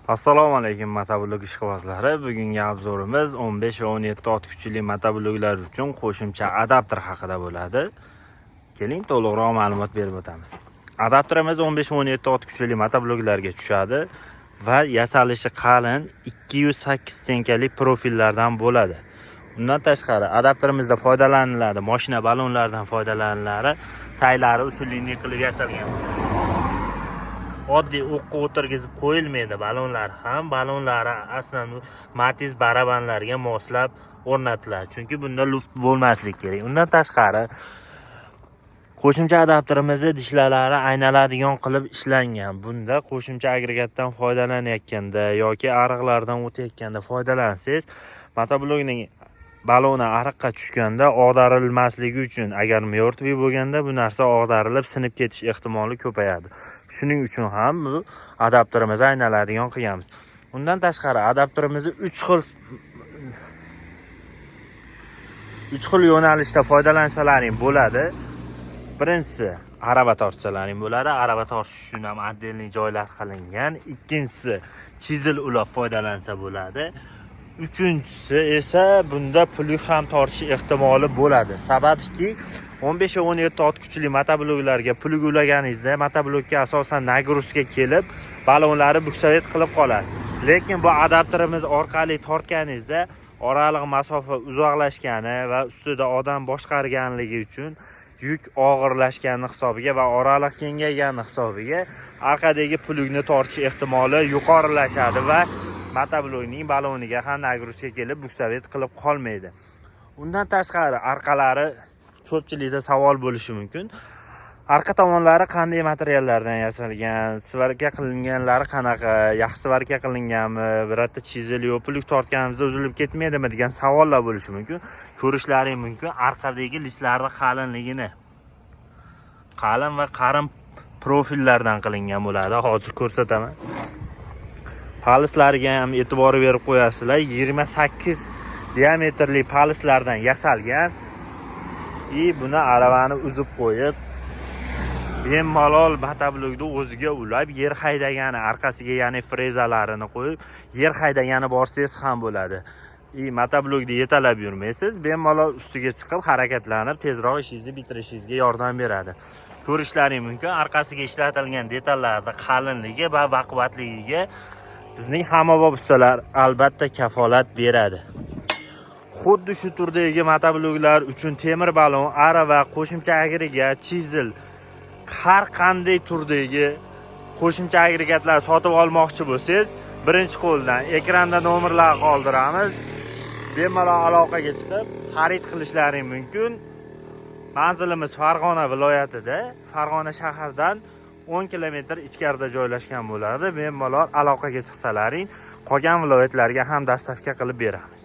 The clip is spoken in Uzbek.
Assalomu alaykum, motoblok ishqibozlari. Bugungi обзор imiz 15 va 17 ot kuchli motobloklar uchun qo'shimcha adapter haqida bo'ladi. Keling, to'liqroq ma'lumot berib o'tamiz. Adapterimiz 15 va 17 ot kuchli motobloklarga tushadi va yasalishi qalin 208 стенка li profillardan bo'ladi. Undan tashqari, adapterimizda foydalaniladi moshina ballonlaridan foydalaniladi. Taylari усиленный qilib yasalgan. Oddiy o'qqa o'tirgizib qo'yilmaydi ballonlar ham. Ballonlari aslan Matiz barabanlarga moslab o'rnatiladi, chunki bunda luft bo'lmasligi kerak. Undan tashqari, qo'shimcha adapterimizni dishlalari aylanadigan qilib ishlangan. Bunda qo'shimcha agregatdan foydalanayotganda yoki ariqlardan o'tayotganda foydalansangiz, motoblokning baloni ariqqa tushganda og'darilmasligi uchun, agar мёртвый bo'lganda, bu narsa og'darilib, sinib ketish ehtimoli ko'payadi. Shuning uchun ham bu adapterimizni aylanadigan qilganmiz. Undan tashqari, adapterimizni uch xil yo'nalishda foydalansalaring bo'ladi. Birinchisi, arava tortsalaring bo'ladi. Arava tortish uchun ham отдельный joylar qilingan. Ikkinchisi, chizel ulab foydalansa bo'ladi. Uchinchisi esa, bunda плуг ham tortish ehtimoli bo'ladi. Sababki, 15 va 17 ot kuchli motobloklarga плуг ulaganingizda, motoblokka asosan нагрузка kelib, ballonlari буксовать qilib qoladi. Lekin bu adapterimiz orqali tortganingizda, oraliq masofa uzoqlashgani va ustida odam boshqarganligi uchun yuk og'irlashgani hisobiga va oraliq kengaygani hisobiga orqadagi плуг ni tortish ehtimoli yuqorilashadi va motoblokning balloniga ham нагрузка kelib, буксовать qilib qolmaydi. Undan tashqari, orqalari, ko'pchilikda savol bo'lishi mumkin: arqa tomonlari qanday materiallardan yasalgan, сварка qilinganlari qanaqa, yaxshi сварка qilinganmi, birorta chizel yo'q, плуг tortganimizda uzilib ketmaydimi, degan savollar bo'lishi mumkin. Ko'rishlaring mumkin orqadagi listlarni qalinligini. Qalin va qarin profillardan qilingan bo'ladi. Hozir ko'rsataman. Palislariga ham e'tibor berib qo'yasizlar, 28 diametrli palislardan yasalgan. И buni aravani uzib qo'yib, bemalol motoblokni o'ziga ulab, yer haydagani, orqasiga, ya'ni frezalarini qo'yib, yer haydagani borsangiz ham bo'ladi. И motoblokni yetalab yurmaysiz, bemalol ustiga chiqib, harakatlanib, tezroq ishingizni bitirishingizga yordam beradi. Ko'rishlaring mumkin orqasiga ishlatilgan detallarni qalinligi va baquvvatligiga bizning Hammabob ustalar albatta kafolat beradi. Xuddi shu turdagi motobloklar uchun temir balon, arava, qo'shimcha agregat, chizel, har qanday turdagi qo'shimcha agregatlar sotib olmoqchi bo'lsangiz, birinchi qo'ldan ekranda nomerlar qoldiramiz, bemalol aloqaga chiqib, xarid qilishlaring mumkin. Manzilimiz Farg'ona viloyatida, Farg'ona shahridan 10 kilometr ichkarida joylashgan bo'ladi. Bemalol aloqaga chiqsalaring, qolgan viloyatlarga ham доставка qilib beramiz.